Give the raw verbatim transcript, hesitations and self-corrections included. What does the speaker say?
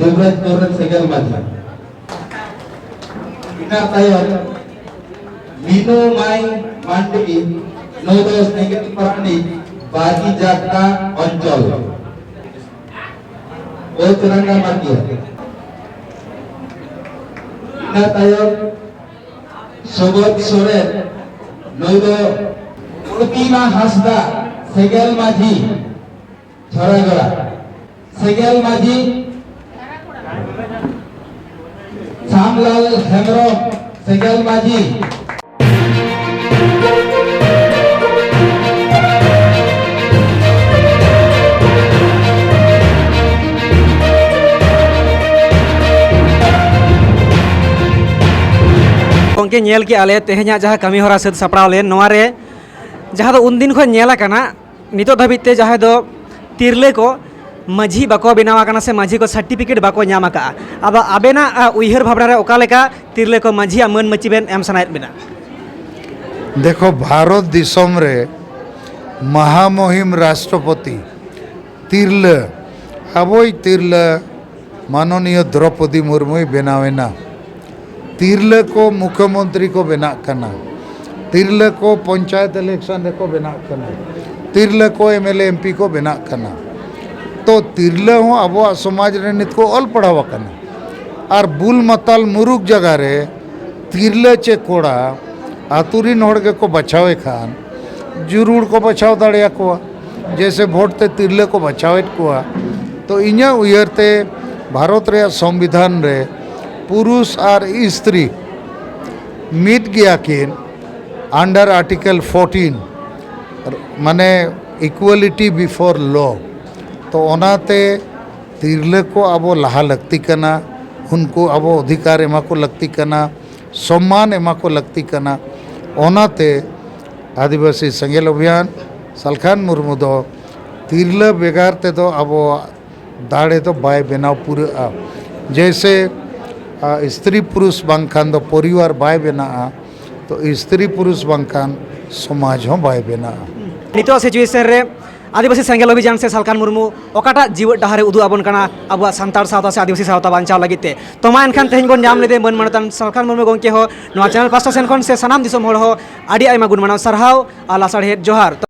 ᱫᱩᱵᱨᱟᱡᱽᱯᱩᱨ ᱨᱮᱱ ᱥᱮᱸᱜᱮᱞ ᱢᱟᱹᱡᱷᱤ᱾ ᱤᱱᱟᱹ ᱛᱟᱭᱚᱢ ᱢᱤᱱᱩ ᱢᱟᱭ ᱢᱟᱱᱰᱤ, ᱱᱩᱭ ᱫᱚ ᱥᱮᱸᱜᱮᱞ ᱯᱟᱨᱟᱱᱤᱠ ᱵᱟᱡᱤ ᱡᱟᱛᱟ ᱚᱧᱪᱚᱞ᱾ ᱚ ᱪᱩᱨᱟᱝᱜᱟ ᱢᱟᱹᱴᱤᱭᱟᱹ᱾ ᱤᱱᱟᱹ ᱛᱟᱭᱚᱢ ᱥᱚᱜᱚᱛ ᱥᱚᱨᱮᱱ, ᱱᱩᱭ ᱫᱚ ᱯᱨᱚᱛᱤᱢᱟ ᱦᱟᱸᱥᱫᱟ, ᱥᱮᱸᱜᱮᱞ ᱢᱟᱹᱡᱷᱤ, ᱪᱷᱟᱲᱟᱜᱚᱲᱟ᱾ ᱥᱮᱸᱜᱮᱞ ᱢᱟᱹᱡᱷᱤ ᱥᱟᱢᱞᱟᱞ ᱦᱮᱢᱵᱨᱚᱢ, ᱥᱮᱸᱜᱮᱞ ᱢᱟᱹᱡᱷᱤ᱾ ᱜᱚᱢᱠᱮ, ᱧᱮᱞ ᱠᱮᱜᱼᱟ ᱞᱮ ᱛᱮᱦᱮᱧᱟᱜ ᱡᱟᱦᱟᱸ ᱠᱟᱹᱢᱤ ᱦᱚᱨᱟ ᱥᱟᱹᱛ ᱥᱟᱯᱲᱟᱣ ᱞᱮᱱ, ᱱᱚᱣᱟ ᱨᱮ ᱡᱟᱦᱟᱸ ᱫᱚ ᱩᱱᱫᱤᱱ ᱠᱷᱚᱱ ᱧᱮᱞ ᱟᱠᱟᱱᱟ, ᱱᱤᱛᱚᱜ ᱫᱷᱟᱹᱵᱤᱡ ᱛᱮ ᱡᱟᱦᱟᱸᱭ ᱫᱚ ᱛᱤᱨᱞᱟᱹ ᱠᱚ ᱢᱟᱹᱡᱷᱤ ᱵᱟᱠᱚ ᱵᱮᱱᱟᱣ ᱟᱠᱟᱱᱟ ᱥᱮ ᱢᱟᱹᱡᱷᱤ ᱠᱚ ᱥᱟᱨᱴᱤᱯᱷᱤᱠᱮᱴ ᱵᱟᱠᱚ ᱧᱟᱢ ᱟᱠᱟᱫᱼᱟ᱾ ᱟᱫᱚ ᱟᱵᱮᱱᱟᱜ, ᱟ, ᱩᱭᱦᱟᱹᱨ ᱵᱷᱟᱵᱽᱱᱟ ᱨᱮ ᱚᱠᱟ ᱞᱮᱠᱟ ᱛᱤᱨᱞᱟᱹ ᱠᱚ ᱢᱟᱹᱡᱷᱤᱭᱟᱜ ᱢᱟᱹᱱ ᱢᱟᱹᱪᱤ ᱵᱮᱱ ᱮᱢ ᱥᱟᱱᱟᱭᱮᱫ ᱵᱮᱱᱟ? ᱫᱮᱠᱷᱚ, ᱵᱷᱟᱨᱚᱛ ᱫᱤᱥᱚᱢ ᱨᱮ ᱢᱟᱦᱟᱢᱩᱦᱤᱢ ᱨᱟᱥᱴᱨᱚᱯᱚᱛᱤ ᱛᱤᱨᱞᱟᱹ, ᱟᱵᱚᱭᱤᱡ ᱛᱤᱨᱞᱟᱹ ᱢᱟᱱᱚᱱᱤᱭᱚ ᱫᱨᱚᱯᱚᱫᱤ ᱢᱩᱨᱢᱩᱭ ᱵᱮᱱᱟᱣᱮᱱᱟ᱾ ᱛᱤᱨᱞᱟᱹ ᱠᱚ ᱢᱩᱠᱷᱭᱚᱢᱚᱱᱛᱨᱤ ᱠᱚ ᱵᱮᱱᱟᱜ ᱠᱟᱱᱟ, ᱛᱤᱨᱞᱟᱹ ᱠᱚ ᱯᱚᱧᱪᱟᱭᱮᱛ ᱤᱞᱮᱠᱥᱚᱱ ᱨᱮᱠᱚ ᱵᱮᱱᱟᱜ ᱠᱟᱱᱟ, ᱛᱤᱨᱞᱟᱹ ᱠᱚ M L A M P ᱠᱚ ᱵᱮᱱᱟᱜ ᱠᱟᱱᱟ᱾ ᱛᱚ ᱛᱤᱨᱞᱟᱹ ᱦᱚᱸ ᱟᱵᱚᱣᱟᱜ ᱥᱚᱢᱟᱡᱽ ᱨᱮ ᱱᱤᱛ ᱠᱚ ᱚᱞ ᱯᱟᱲᱦᱟᱣ ᱟᱠᱟᱱᱟ᱾ ᱟᱨ ᱵᱩᱞ ᱢᱟᱛᱟᱞ ᱢᱩᱨᱩᱠ ᱡᱟᱭᱜᱟ ᱨᱮ ᱛᱤᱨᱞᱟᱹ ᱪᱮ ᱠᱚᱲᱟ ᱟᱛᱳ ᱨᱤᱱ ᱦᱚᱲ ᱜᱮᱠᱚ ᱵᱟᱪᱷᱟᱣᱮ ᱠᱷᱟᱱ ᱡᱟᱹᱨᱩᱲ ᱠᱚ ᱵᱟᱪᱷᱟᱣ ᱫᱟᱲᱮᱭᱟᱠᱚᱣᱟ᱾ ᱡᱮᱭᱥᱮ ᱵᱷᱳᱴ ᱛᱮ ᱛᱤᱨᱞᱟᱹ ᱠᱚ ᱵᱟᱪᱷᱟᱣᱮᱫ ᱠᱚᱣᱟ᱾ ᱛᱚ ᱤᱧᱟᱹᱜ ᱩᱭᱦᱟᱹᱨ ᱛᱮ ᱵᱷᱟᱨᱚᱛ ᱨᱮᱭᱟᱜ ᱥᱚᱝᱵᱤᱫᱷᱟᱱ ᱨᱮ ᱯᱩᱨᱩᱥ ᱟᱨ ᱥᱛᱨᱤ ᱢᱤᱫ ᱜᱮᱭᱟ ᱠᱤᱱ under article fourteen, ᱢᱟᱱᱮ equality before law᱾ ᱛᱚ ᱚᱱᱟᱛᱮ ᱛᱤᱨᱞᱟᱹ ᱠᱚ ᱟᱵᱚ ᱞᱟᱦᱟ ᱞᱟᱹᱠᱛᱤ ᱠᱟᱱᱟ, ᱩᱱᱠᱩ ᱟᱵᱚ ᱚᱫᱷᱤᱠᱟᱨ ᱮᱢᱟ ᱠᱚ ᱞᱟᱹᱠᱛᱤ ᱠᱟᱱᱟ, ᱥᱚᱢᱢᱟᱱ ᱮᱢᱟ ᱠᱚ ᱞᱟᱹᱠᱛᱤ ᱠᱟᱱᱟ᱾ ᱚᱱᱟᱛᱮ ᱟᱹᱫᱤᱵᱟᱹᱥᱤ ᱥᱮᱸᱜᱮᱞ ᱚᱵᱷᱤᱭᱟᱱ ᱥᱟᱞᱠᱷᱟᱱ ᱢᱩᱨᱢᱩ ᱫᱚ ᱛᱤᱨᱞᱟᱹ ᱵᱮᱜᱟᱨ ᱛᱮᱫᱚ ᱟᱵᱚᱣᱟᱜ ᱫᱟᱲᱮ ᱫᱚ ᱵᱟᱭ ᱵᱮᱱᱟᱣ ᱯᱩᱨᱟᱹᱜᱼᱟ᱾ ᱡᱮᱭᱥᱮ, ᱟ, ᱥᱛᱨᱤ ᱯᱩᱨᱩᱥ ᱵᱟᱝᱠᱷᱟᱱ ᱫᱚ ᱯᱚᱨᱤᱵᱟᱨ ᱵᱟᱭ ᱵᱮᱱᱟᱜᱼᱟ, ᱛᱚ ᱥᱛᱨᱤ ᱯᱩᱨᱩᱥ ᱵᱟᱝᱠᱷᱟᱱ ᱥᱚᱢᱟᱡᱽ ᱦᱚᱸ ᱵᱟᱭ ᱵᱮᱱᱟᱜᱼᱟ᱾ ᱱᱤᱛᱚᱜ ᱥᱤᱪᱩᱭᱮᱥᱚᱱ ᱨᱮ ᱟᱹᱫᱤᱵᱟᱹᱥᱤ ᱥᱮᱸᱜᱮᱞ ᱚᱵᱷᱤᱡᱟᱱ ᱥᱮ ᱥᱟᱞᱠᱷᱟᱱ ᱢᱩᱨᱢᱩ ᱚᱠᱟᱴᱟᱜ ᱡᱤᱣᱮᱫ ᱰᱟᱦᱟᱨᱮ ᱩᱫᱩᱜ ᱟᱵᱚᱱ ᱠᱟᱱᱟ ᱟᱵᱚᱣᱟᱜ ᱥᱟᱱᱛᱟᱲ ᱥᱟᱶᱛᱟ ᱥᱮ ᱟᱹᱫᱤᱵᱟᱹᱥᱤ ᱥᱟᱶᱛᱟ ᱵᱟᱧᱪᱟᱣ ᱞᱟᱹᱜᱤᱫ ᱛᱮ᱾ ᱛᱚ ᱢᱟ ᱮᱱᱠᱷᱟᱱ ᱛᱮᱦᱮᱧ ᱵᱚᱱ ᱧᱟᱢ ᱞᱮᱫᱮ ᱢᱟᱹᱱ ᱢᱟᱱᱚᱛᱟᱱ ᱥᱟᱞᱠᱷᱟᱱ ᱢᱩᱨᱢᱩ ᱜᱚᱢᱠᱮ ᱦᱚᱸ ᱱᱚᱣᱟ ᱪᱮᱱᱮᱞ ᱯᱟᱥᱴᱟ ᱥᱮᱱ ᱠᱷᱚᱱ ᱥᱮ ᱥᱟᱱᱟᱢ ᱫᱤᱥᱚᱢ ᱦᱚᱲ ᱦᱚᱸ ᱟᱹᱰᱤ ᱟᱭᱢᱟ ᱜᱩᱱ ᱢᱟᱱᱟᱣ ᱥᱟᱨᱦᱟᱣ ᱟᱨ ᱞᱟᱥᱟᱲᱦᱮᱫ ᱡᱚᱦᱟᱨ᱾